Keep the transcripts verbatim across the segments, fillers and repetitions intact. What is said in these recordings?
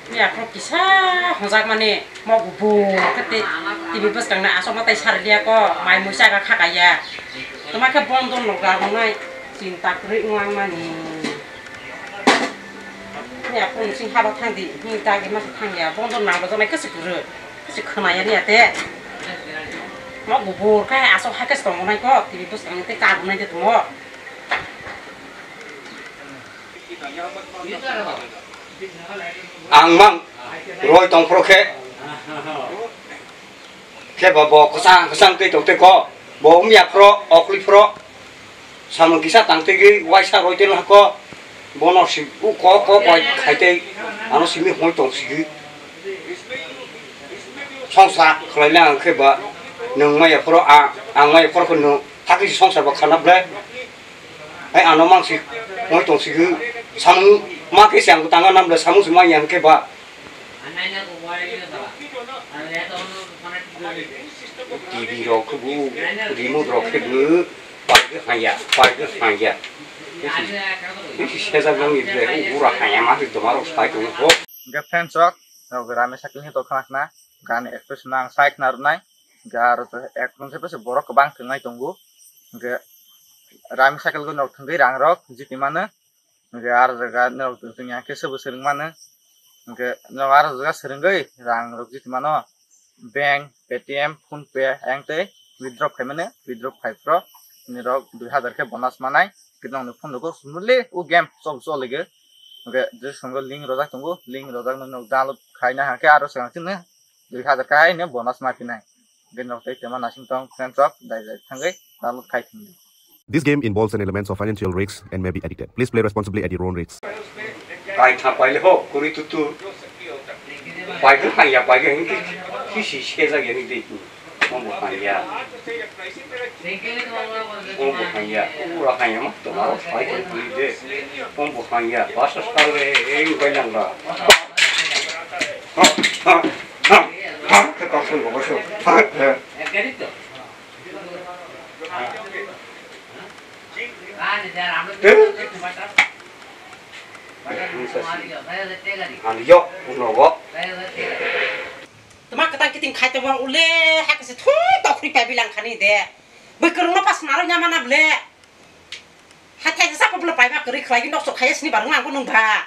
Miya kok kisa hwnjakmani mok bur khe ti-, T V bwskangni aswkma tai sari liya ko, mai mui chaga khakaiya. Tuma khe bondo no garwnai chinta kwrwi wngmani. Miya kok sing haba thangdi, hini dagi masa thangya, bondo nang rwjaknai khe se kwrwi, khe se khwnaya niya te. Mok bur khe aswk hai khe se tongonai ko, T V bwskangni tei karwnai de tumo. Ang mang roi tong phro khe, khe bo, bo kwchang kwchang tei tong tei ko, bo wngya phro, okli phro, samung kisa tang tei gwi waisa roi tei hako, bono si u ko ko bai khai tei ano simi hoi tong sigi. Songsa khlai le ang khe ba nwng maya phro, a-, ang maya phro khe nwng hakhe songsa ba khana ble. Hai ano mang si moi tong si gwi samung ma khe se ang tanga nam le samung si ma yang khe ba. T V rok khe bu, remote rok khe bu, pai khe hanya, pai khe hanya. Bisi, bisi sejak nang ni bre, ura hanya ma khe doma rok sai tong kho. Hingke friends rok, rok rami sakini to khana khana, gani expression ang sai khna rwnai. Hingke aro to ek rung se borok kwbang thwngnai tongo. Hingke rami cycle go nok thwngwi rang rok jiti mano. Hingke aro jaga nok thwng thwng ya khe sobo swrwng mano. Hingke nok aro jaga swrwngwi rang rok jiti mano. Bank, Paytm, PhonePe, ayang tei withdraw khai mano. Withdraw khai phro nirok dui hazar khe bonus manai. Hingke nokni phone rok o smoothly o game chol choligo. Hingke je songo link rojak tongo, link rojak no nog download khaina hingke aro swkang chini dui hazar khe haino bonus ma phinai. Hingke nog tei tema nasing tong friends rok dai dai thangwi download khai thangdi. This game involves an elements of financial risks and may be addictive. Please play responsibly at your own risk. Kai tha paile ho, kuri tutu. Pai khe hanya, pai khe hingke kisi sejak ya ni dei. Omo hanya. Omo hanya. Ura hanya ma to aro sai ko ni de. Omo hanya. Basa sale eng bai nang da. Ha, ha, ha, ha. Ke ka sun bo so. Ha, ha. Te? Ang yo, unogo. Tuma kwtang kiting khai tongma ule, hakhe se thung tokhri pai bilang khani de. Bwkrwngno pas naro nyama na ble. Hathai sa pablo pai ba kwrwi khlai nok sok khai sini barung ang ko nung ba.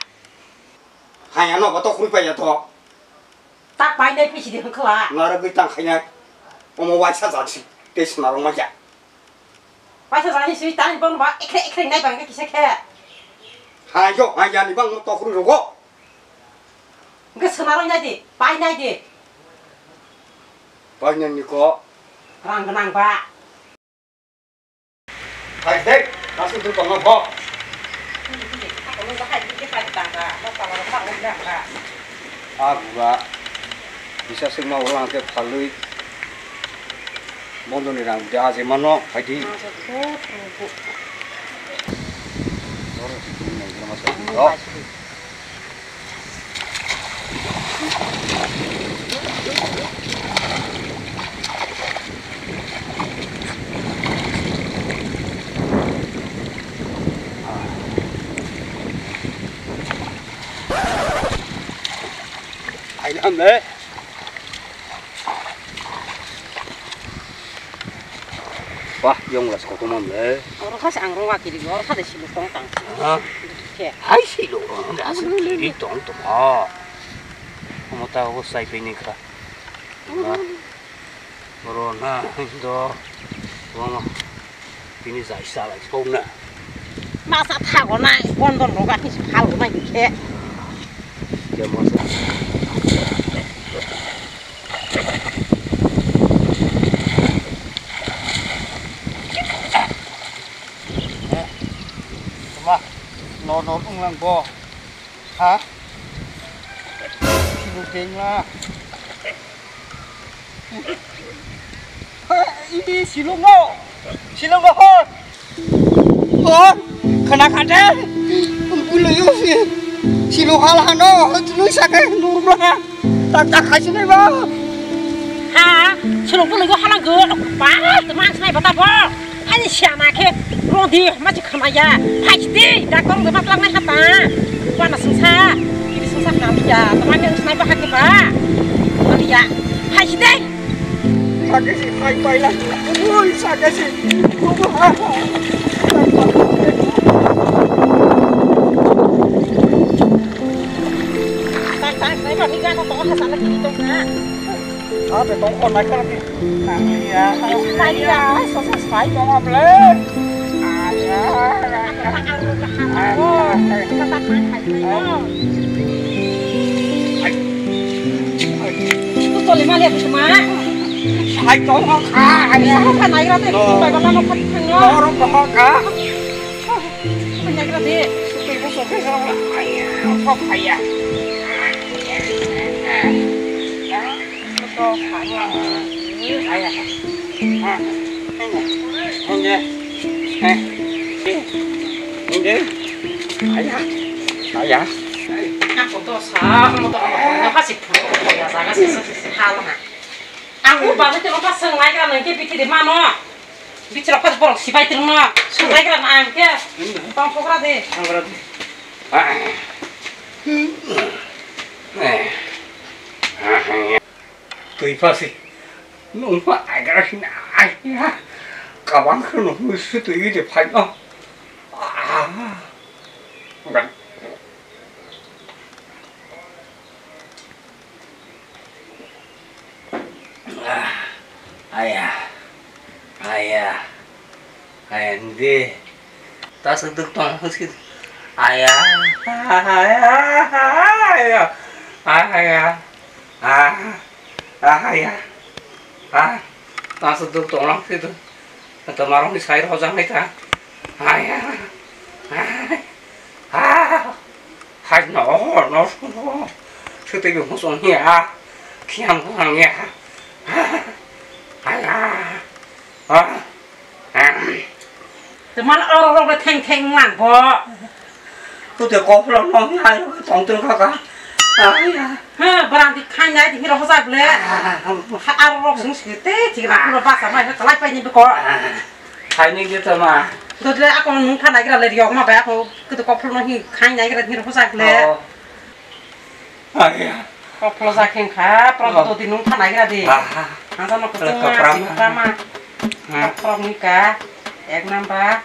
Hai ano ba tokhri pai ya to. Tak pai nai pisi de hwnkha. Naro gwi tang khai nai. Omo waisa jak si, te swnarok ma ya. Waisa jak ni si tani bang ba ekre ekre nai bang kisa khe. Ha yo, ha ya ni bang mo tokhru rogo. Nge swnarok nai di, pai nai di. Pai nai ni ko. Rang gnang ba. Hai dek, nasi tu tongno bo. Agura, bisa sih mau ulang ke palui. Bondo ni rang dia aje mano, hai di. Ai nam le. Wah, yong las koto mam le. Oro khas ang rong akiri go, oro khade silo tong tang. Ha? Khe. Hai silo, oro khas kiri tong tong. Omo ta obo sai pe ni kha. Oro na do. Omo. Tini jai salai song na. Masa thago nai, bondon roga tisi phal go nai khe. Dia masa. Tuma, no no unglang bo. Ha? Sibuk tengla. Ha, ini silungo. Silungo hor. Hor. Khana khade. Bulayo si. Silung hal hano. Tului sake nurma. Tak tak khai sinai ba. Ha, silung bulayo halago. Ba, tuma sinai bata bo. Ani siana khe rodi ma chi khama ya. Hai chi di, doctor bai ma tlang nai hata. Wana sungsa, ini sungsa kham. Ya, teman yang sniper hati ba. Mali ya. Hai sidai. Sakesi hai paila. Ui, sakesi. Tak tak, sniper ni kan kau tengah sana kiri tengah. Abe tongkol naikol ni. Nangya. Nangya, sosa sai tongkol ble. Aya. Itu toli mana itu semua? Sai tongkol ka. Aya. Sosa naikol teh. No. Pai bala mau pergi sana. Dorong tongkol ka. Naikol teh. Itu sosa. Aya. Kok aya. Aya. Aya. Aya. Aya. Aku dosa, aku dosa, aku dosa, aku dosa, aku dosa, aku dosa. Aku balik ke rumah sengaja nanti bikin di mana? Bicara pas borok sipai tengno, sengaja nang ke. Tong pokra de. Twi phasi. Nungma agar sini ai. Kabang kheno musu twi de phai no. Ah. Aya. Aya. Aya, ndi. Ta suduk tong husi. Aya. Aya. Aya. Ah. Ah, aya. Ah. Ta suduk tong lang situ. Ta marong ni sai rojang nai ta. Aya. Ah. Ah. Hai no, no, no. Sutwi bi musong ya. Khiam khang ya. Aya. Ah. Teman oro rok le theng theng lang bo. Tu te kok lo no ngai tong tong ka ka. Aya. Ha, barang di khain nai di hiro hosa ble. Ah. Ha, aro rok sung sing te thik na kulo basa mai ha kalai pai ni beko. Ah. Hai ni ge tama. Dodle ako nung tha nai gra le riok ma bai ako kutu kok lo no hi khain nai gra hiro hosa ble. Oh. Aya. Kok ploja kheng kha, prok dodi nung thanai gra di. Aha. Hangsa no kutung ma, kapra ma. Kapra mi ka, ek number.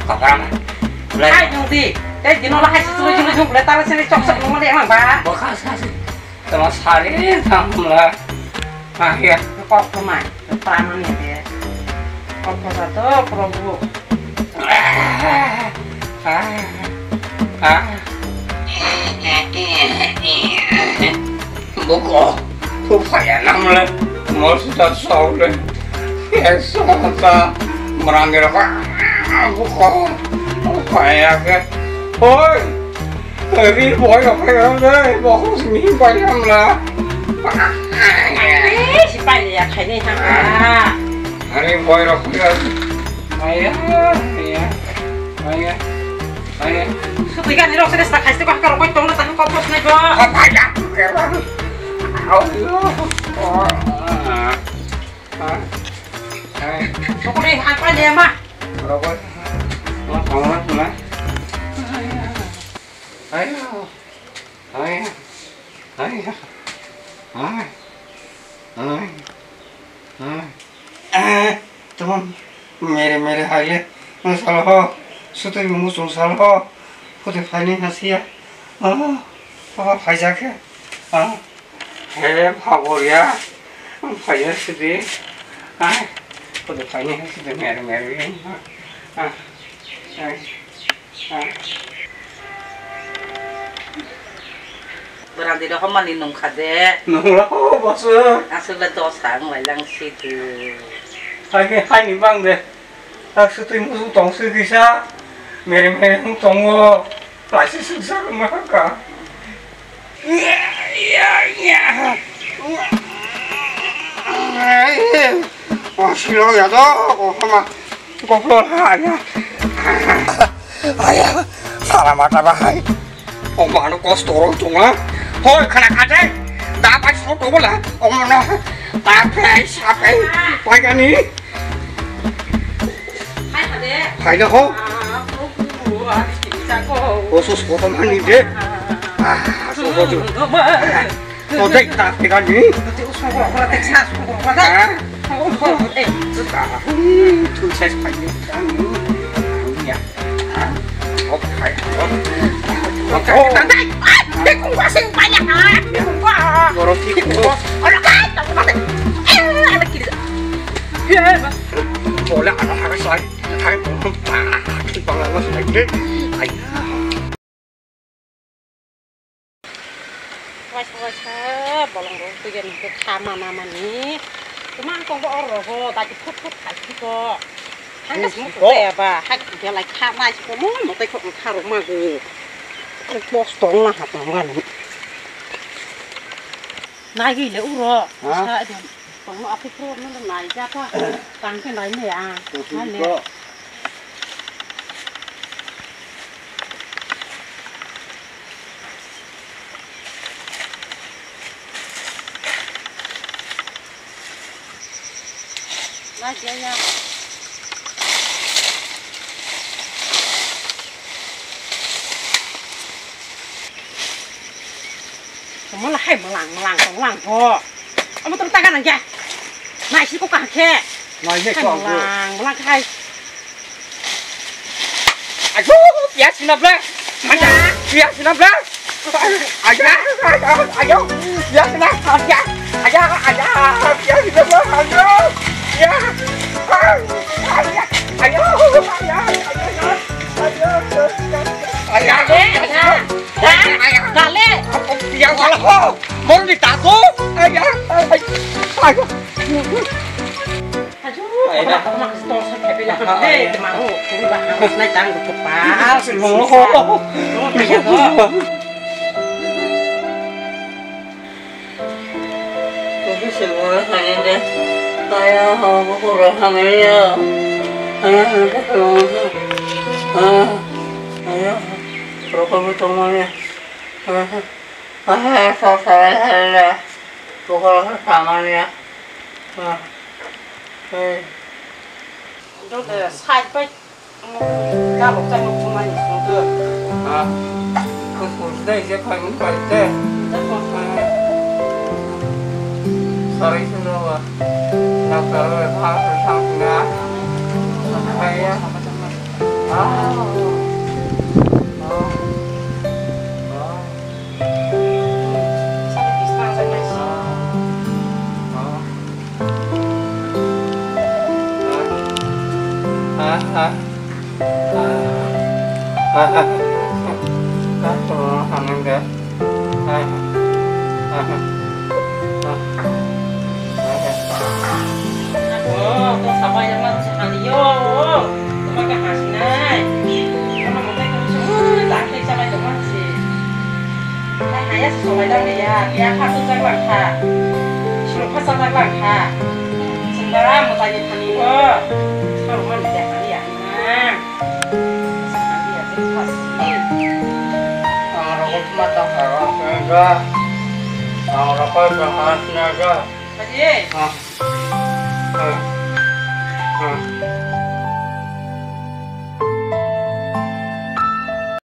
Kapra ma. Hai nung di, tei dino la hai sui sui sui sui le tara sini chok chok nung ma le mang ba. Bokha sa si. Tama sari thamla. Ah, ya. Kok pemai, pramani de. Kok pemai to, probu. Ah, ah. Boko, tu paya namle. Mos ta saule. Esa ta. Merangir apa? Boko. Paya ke. Hoi. Ri boi rok phai rok de, bokhok simi pai rok la. Eh, si pai ya khai ni ha. Ri boi rok phai rok. Aya, aya, aya, aya. Sutwi gani rok sini sa khai sini kok kok tong na tang kok kok nai bo. Apa ya? Kera. Au yo. Sokori apa dia mah? Rokoi. Ma tong na. Ayo. Hai, hai, hai, hai, hai, hai. Eh, teman, mere mere hai le, sal ho, sutwi musung sal ho, photo phaini hasiya. Ah, papa phaijak he. Ah, he phabor ya, phaiya sidi. Ah, photo phaini hasiya mere mere le. Ah, ah. Berang di rohom mani nungkha de. Nungla o bosu. Aswk le dosa wng lai lang si di. Hai ke hai ni bang de. Tak sutwi musu tong swi kisa. Mere mere wng tongo. Laisi suksa wng ma ka. Ya, ya, ya. Oh, silo ya do. Oh, ma. Koplo ha ya. Aya, sara mata bahai. O mano kosto rok tonga. Hoi, khana khate. Da pai so to bola. O mano. Ta phai sa phai. Pai gani. Hai hade. Hai na ho. Osus kotom hani de. Ah, so kotom. Odek ta pegani. Ah. Thul ses pai ni. Ya. Waisa waisa bolong rok twi gani khe kha mana mani. Tuma ang tongbo oro rogo dati phut phut khai phiko. Ang kasmo ko ya ba hak ya lai kha nai ko mo mo tai ko kha ro ma go. Boss tong na ha tong gani. Nai gi le uro. Ha? Sa de. Tongno aphi pro no nai ja ta. Tang ke nai ne ya. Ko si ko. Nai ja ya. Tongmala hai mwlang mwlang tonglang bo. Omo tong taga nang ya. Nai si ko kaham khe. Nai se ko. Mwlang mwlang khai. Ayo, ya sina bla. Aja, ya sina bla. Aja, aja, ayo. Ya sina, aja. Aja, aja, ya sina bla. Ayo. Ya. Ayo, ayo, ayo. Ayo, ayo, ayo. Ayo, ayo, ayo. Dale. Yang salah kok. Mau ditato. Ayo, ayo, ayo. Ayo. Ayo, apa nak tong sa kepila. Hei, mau. Kurang harus naik tanggung kepala. Ayo, ayo. Kasi semua hanya deh. Kaya aku kurang hamil ya. Ayo, ayo, ayo. Ayo, ayo. Rokok itu mana? Ayo, ayo, salah, salah. Pukul sama ya. Ayo. Dole side by Kalok chai nuk chumai ni sung tu. Ah. Kus kus dai je khai mun pai te. Dai ko. Sarai sung ro wa. Nak karo le pha sang na. Khai ya. Ah. Ah. Ah. Ah. Ah. Ah. Abo, to sabai yang lalu sekali yo. Tuma ka hasinai. Tuma mutai kami semua tak klik sama itu masih. Hai, hai, ya, sesuai dah ya. Dia apa tu saya bangka. Suruh pasal saya bangka. Sembara mutai kami, oh. Kalau mana dia kali ya. Nah. Ang rokoi mata harap na ja. Ang rokoi bahas na ja. Haji. Ah. Ah. Ah.